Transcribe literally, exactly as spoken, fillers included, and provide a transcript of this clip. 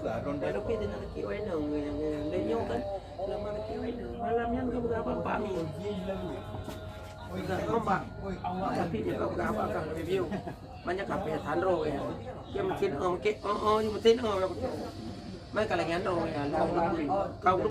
Walaupun dia nak kira wayang, yang, yang dia nyoe kan, lama nak kira wayang. Malam nyan ka beurapa pami. Bukan kompak. Tapi dia ka beurapa kan, review. Banyak kape sandro ya. Dia mungkin, oh, mungkin, oh, oh, mungkin, oh, mungkin. Mai ka lagèe nyan, oh, ya, kau, kau, kau.